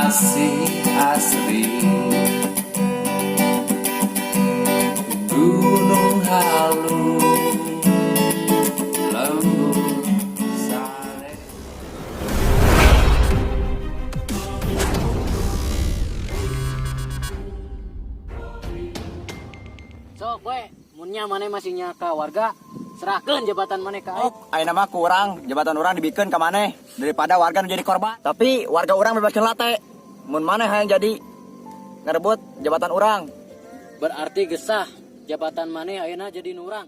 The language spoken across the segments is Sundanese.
Masih asri. Gunung Halu, lembut sare. Sok we, mun nya maneh masih nyaka warga, serahkeun jabatan maneh ka aing. Ayeuna mah kurang jabatan urang dibikeun ka maneh daripada warga nu jadi korban. Tapi warga urang bebaskeun late. Mun maneh hayang jadi ngerebut jabatan urang. Berarti gesah jabatan maneh ayeuna jadi nu urang.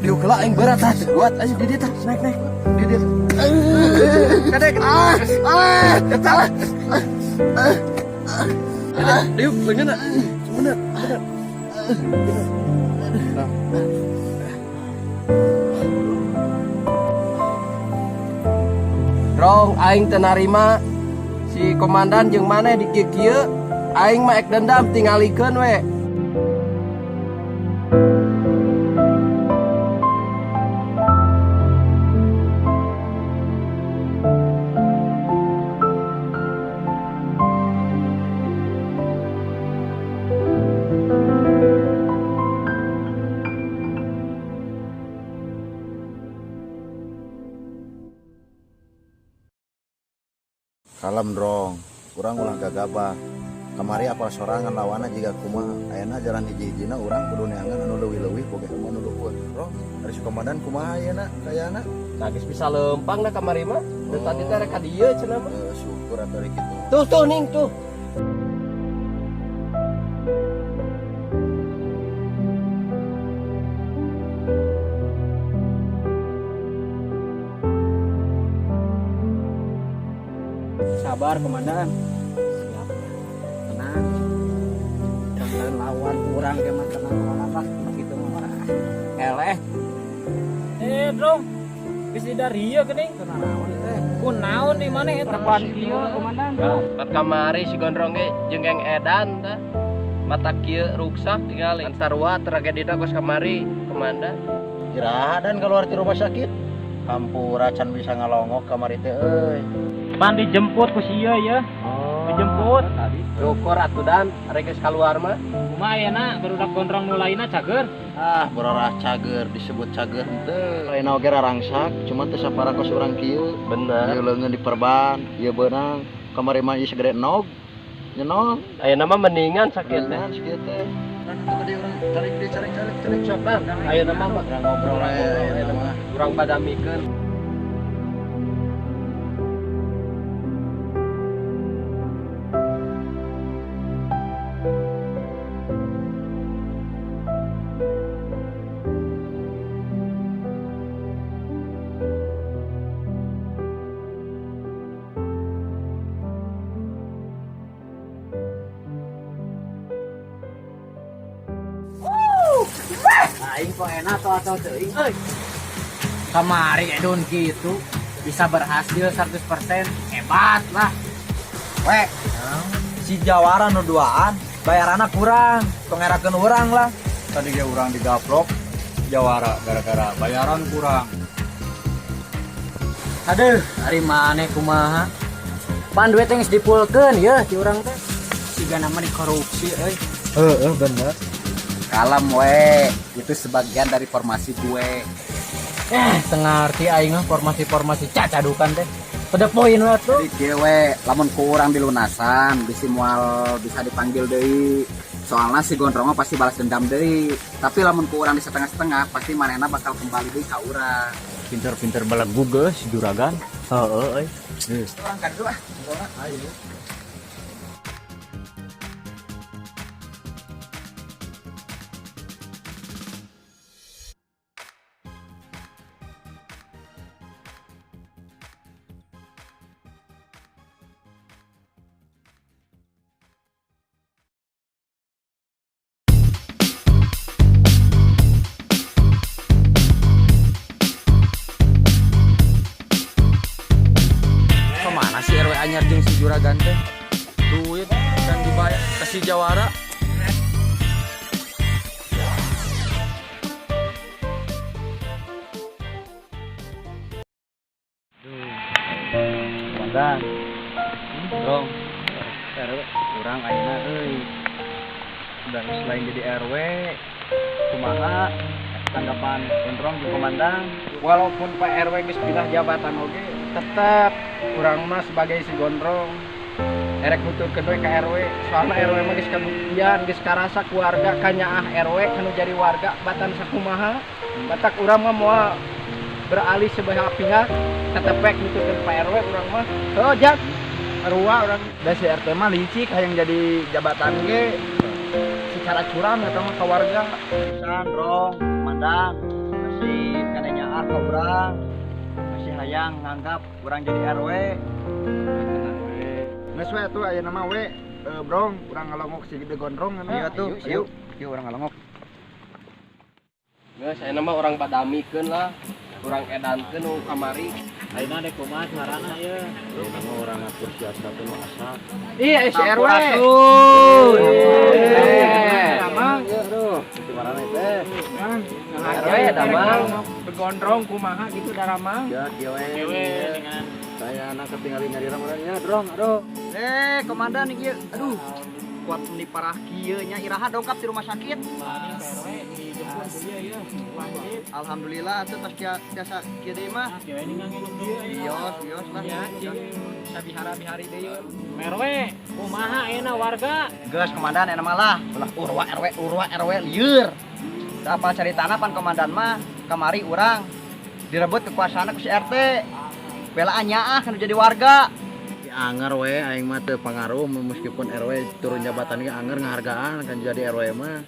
Diuk heula aing berat tah, kuat ayo di dieu tah, naik naik. Di dieu. Kadek. Ah, ah, eta. Diuk leungeunna. Bener, bener. Rong aing teu narima si komandan jeung maneh di kieu-kieu, aing mah ek dendam tingalikeun we. Kalem drong, urang ulah gagabah. Kamari apal sorangan lawanna jiga kumaha. Ayeuna jalan hiji-hijina urang kudu neangan anu leuwih-leuwih boga anu luhur. Rong, ari si komandan kumaha ayeuna kayana? Nah, geus bisa lempang da kamari mah. Da tadi teh rek ka dieu cenah mah. Syukur atuh ari kitu. Tuh tuh ning tuh. Sabar komandan. Siap. Tenang. Jangan lawan kurang ke mah tenang lawan lah gitu mah. Eleh. Drong. Geus di dieu geuning. Kunaon teh? Kunaon di maneh eta? Perban kieu komandan. Pat kamari si Gondrong ge jeung geng edan tah. Mata kieu ruksak tingali. Sarua tragedina kos kamari komandan. Iraha dan keluar ti rumah sakit. Hampura can bisa ngalongok kamari teh euy. Pan dijemput ku si ieu ya. Oh. Dijemput. Syukur atuh dan rek geus kaluar mah. Kumaha ayeuna barudak Gondrong nu lainna cager? Ah, bororah cager disebut cager henteu. Lain oge rarangsak, cuma teu sapara kos urang kieu. Bener. Ieu leungeun diperban, ieu beunang. Kamari mah ieu segede nog. Nyenong. Ayeuna mah mendingan sakit teh. Mendingan sakieu teh. Urang tadi urang cari deui, cari cari cari. Sok dan ayeuna mah Urang ngobrol we ayeuna mah. Urang padamikeun. Aing kok enak atau teuing euy. Kamari edun gitu bisa berhasil 100% hebat lah. We, si jawara nu duaan, bayaranna kurang, tong ngerakeun urang lah. Tadi ge urang digaplok jawara gara-gara bayaran kurang. Aduh, ari maneh kumaha? Pan duit teh geus dipulkeun yeuh ti urang teh. Siga nama dikorupsi euy. Heeh, bener. Kalem we, itu sebagian dari formasi gue. Teu ngarti aing mah formasi-formasi cacadukan teh. To the point we tuh. Jadi kieu we, lamun ku urang dilunasan, bisi moal bisa dipanggil deui. Soalna si Gondrong mah pasti balas dendam deui. Tapi lamun ku urang di setengah-setengah, pasti manehna bakal kembali deui ka urang. Pinter-pinter belegu geus si juragan. Heeh euy. Urang ka ditu ah. Ayo. anyar jeung si juragan teh. Duit kan dibayar ke si jawara. Komandan. Rong. RW urang ayeuna euy. Dan selain jadi RW, kumaha tanggapan Gondrong di komandan? Walaupun Pak RW geus pindah jabatan oge, tetep urang mah sebagai si Gondrong erek nuturkeun we ka RW. Soalna RW mah geus kabuktian, geus karasa keluarga kanyaah RW kanu jadi warga batan sakumaha. Batak urang mah moal beralih sebelah pihak, tetep we nuturkeun Pak RW urang mah. Heuh, jak. Sarua urang da si RT mah licik hayang jadi jabatan ge secara curang eta mah ka warga. Pisan, Rong, komandan masih keneh nyaah ka urang. Masih hayang nganggap urang jadi RW. Geus we atuh ayeuna mah we, Brong, urang ngalongok si Gede Gondrong anu. Ayo tuh, ayo. Yuk urang ngalongok. Geus ayeuna mah urang badamikeun lah. Urang edankeun nu kamari. Ayeuna dek kumaha carana ieu? Ayeuna mah urang ngatur siasat nu asa. Iya, si RW. Damang, aduh, marana teh. RW damang. Begondrong kumaha gitu daramang. Ya kieu we. Saya anak ketinggalan nyari urang nya, Drong, aduh. Komandan ieu, aduh. Kuat meni parah kieu nya iraha dongkap di rumah sakit. Alhamdulillah atuh tos tiasa kieu deui mah. Bios, bios lah. Sabihara-bihari deui. RW, kumaha ayeuna warga? Geus komandan enak malah ulah urwa RW urwa RW lieur. Da apa caritana pan komandan mah kamari urang direbut kekuasaan ku si RT. Belaan nyaah kan jadi warga. Anger we aing mah teu pangaruh meskipun RW turun jabatan ge anger ngahargaan kan jadi RW mah.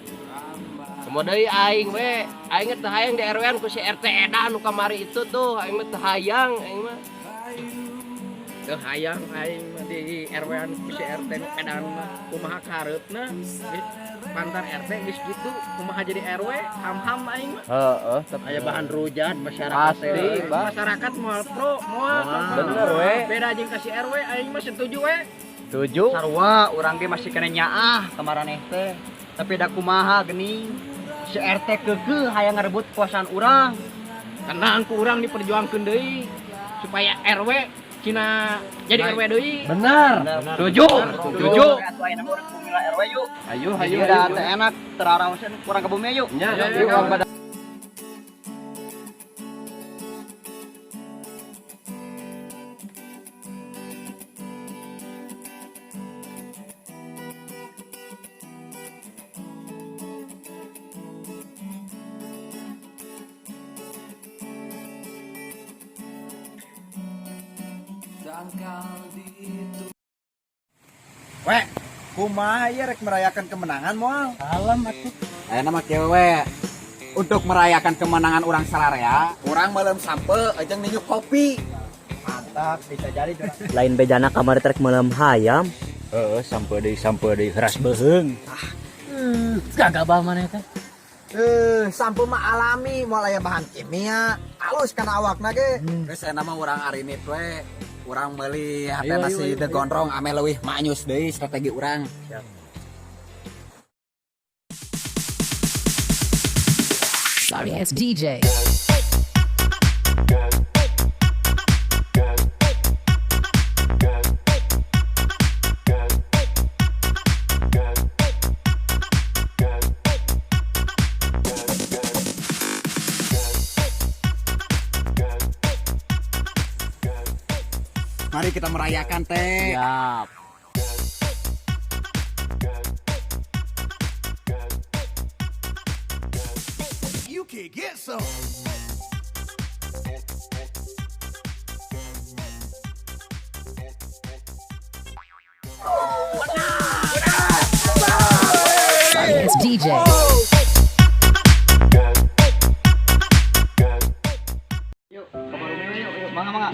Komo deui aing we, aing teu hayang di RW-an ku si RT edan nu kamari itu tuh, aing mah teu hayang aing mah. Teu hayang aing mah di RW-an ku si RT nu edan mah kumaha kareupna. Mantan RT geus kitu, kumaha jadi RW, ham-ham aing mah. Heeh, aya bahan rujat masyarakat pasti, masyarakat moal pro, moal. Bener we. Beda jeung ka si RW aing mah setuju we. Setuju. Sarua urang ge masih keneh nyaah ka maraneh teh. Tapi da kumaha geuning si RT keukeuh hayang ngarebut kekuasaan urang. Tenang ku urang diperjuangkeun deui supaya RW cina jadi RW deui. Benar. Setuju. Setuju. Atuh ayeuna mah urang bumi lah RW yuk. Ayo, ayo. Da teu enak teraraoseun kurang ke bumi yuk. Nya, yuk urang pada. We, kumaha ieu rek merayakan kemenangan moal? Alam atuh. Ayeuna mah kieu we. Untuk merayakan kemenangan urang sararea, urang meuleum sampe jeung ninyuk kopi. Mantap, bisa jadi. Lain bejana kamari trek meuleum hayam. Heeh, sampe deui keras beuheung. Gagabah maneh teh. Sampe mah alami, moal aya bahan kimia, halus kana awakna ge. Geus ayeuna mah urang arinit we. Urang meuli hatena si De Gondrong ame leuwih maknyus deui strategi urang. Sorry ass DJ. Mari kita merayakan teh. Siap. You can get some. Sorry ass DJ. Yuk, ke bumi yuk, yuk, mangga mangga.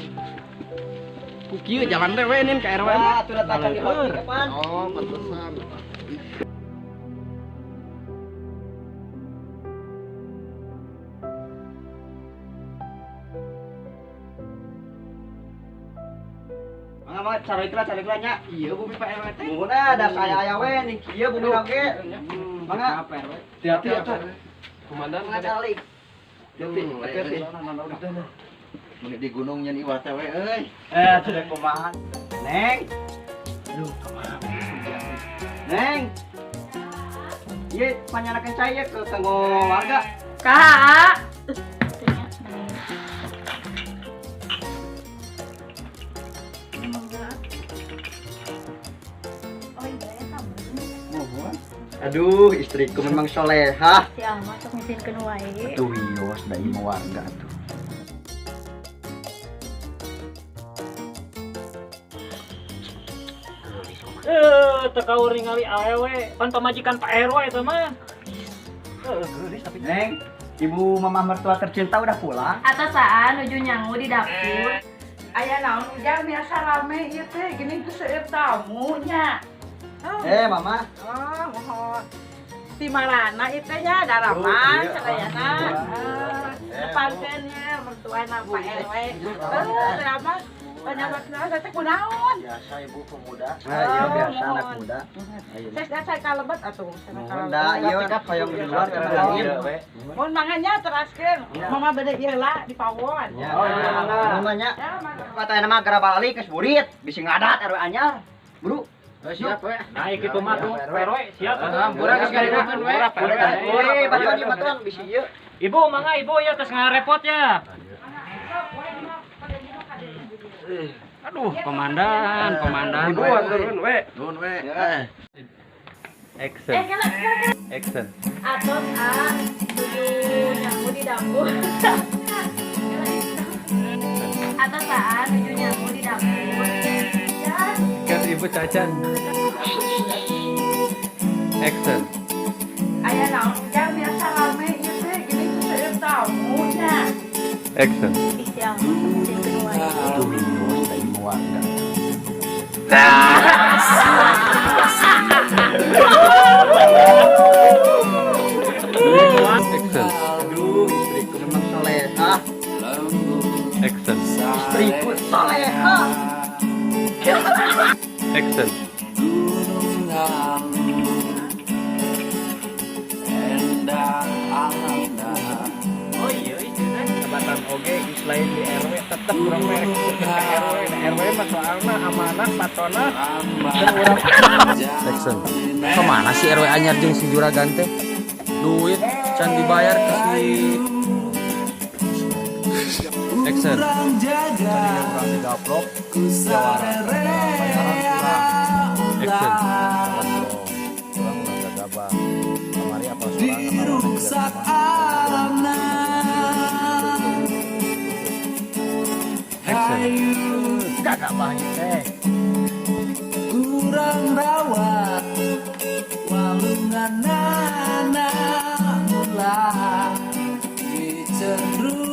Ku kieu jalan teh we nin ka RW. Wah, atuh datang di kapan? Oh, pantesan. Mangga Mangga mangga cari lah, cari lah nya. Iya bumi Pak RW teh. Muhun ah da saya aya we ning kieu bumi oge. Mangga. Apa RW? Hati-hati atuh. Komandan Mangga calik. Hati-hati. Hati-hati. Mun di gunung nyen iwat teh we euy. Eh, sudah kumaha. Neng. Aduh, kumaha. Neng. Ieu panyanakeun cai ke kanggo warga. Kak. Aduh, istriku memang solehah. Si Alma sok ngizinkeun wae. Tuh wios da ieu warga tuh. Teu kaur ningali awewe, pan pamajikan Pak RW eta mah. Geulis tapi Neng, ibu mama mertua tercinta udah pulang. Atos saan nuju nyangu di dapur. Aya naon ujang biasa rame ieu teh gini geus seueur tamu nya. Eh, mama. Oh, mohon. Ti marana ieu teh nya daraman sadayana. Depankeun nya mertuana Pak RW. Daraman banyak saya teh kunaon? Biasa ibu pemuda. Nah, iya biasa anak muda. Saya saya kalebet atuh. Muhun da ieu hoyong di luar cenah. Mun manganya teraskeun. Mama bade ieu lah di pawon. Oh iya mangga. Mangga nya. Kata nama gara balik geus burit, bisi ngadat RW anyar. Bro. Siap we. Nah, kitu mah tuh RW siap. Hampura geus gaributkeun we. Eh, batuan ieu batuan bisi ieu. Ibu mangga ibu ya tos ngarepot ya. Aduh, komandan, komandan. Ibu nuhun we. Nuhun we. Action. Action. Atos a nuju nyangu di dapur. Atos a nuju nyangu di dapur. Kan ibu cacan. Action. Aya naon ujang biasa rame ieu teh gini geus seueur tamu nya. Action. Ih, si Alma sok ngizinkeun wae. Tuh wios da ieu warga. Action. Aduh, istriku memang solehah. Action. Istriku solehah. Action. Oh iya itu teh jabatan oge geus lain di RW tetep urang mah rek ka RW. Da RW mah soalna amanah patona dan urang Action. Kemana si RW anyar jeung si juragan teh? Duit can dibayar ke si Action. Urang digaplok jawara. Bayaran kurang. Action. Urang ulah gagabah. Kamari apal sorangan lawan Action. gagabah ieu teh. Kurang rawat walungan nana mula dicenderung.